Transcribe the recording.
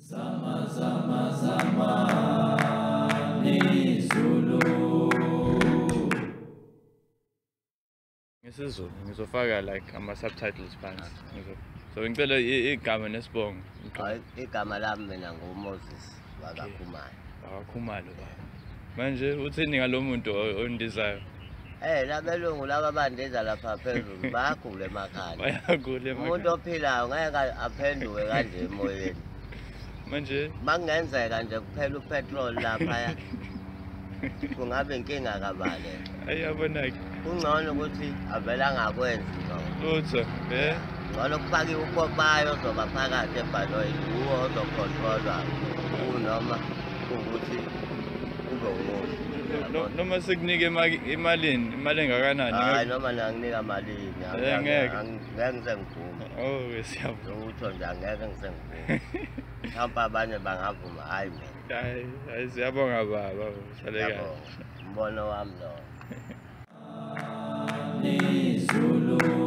Zama zama zama Zulu. NgesiZulu ngizofaka like ama subtitles phansi. So ngicela igama nesibongo. Igama lami mina nguMoses wakaKhumalo. WakaKhumalo baba. Manje uthini ngalo muntu ondizayo? Labelungu laba bandiza lapha phezulu bayagula emakhanda. Bayagula emakhanda. Umuntu ophilayo ngeke aphenduke kanje emoyeni. Manje makungenzeka nje kuphela upetrol lapha kungabe inkinga kabale. Ayabona ke. Kungcono ukuthi avela angakwenzi lokho. Lutho, eh? Ngcono kufakiwe upopayi ozoba phakathi ebhanoyini, uwo ozokhontrolwa noma ukuthi kube umuntu. Noma sekunike imalini, imali engakanani? Hayi noma nanginika malini, ngeke ngize ngivume. Oh, siyabonga. Lutho nje angeke ngize ngivume. Mhlawumbe abanye bangavuma, hayi mina. Hayi, hayi siyabonga baba, usale kahle. Umbono wami lo. Zulu.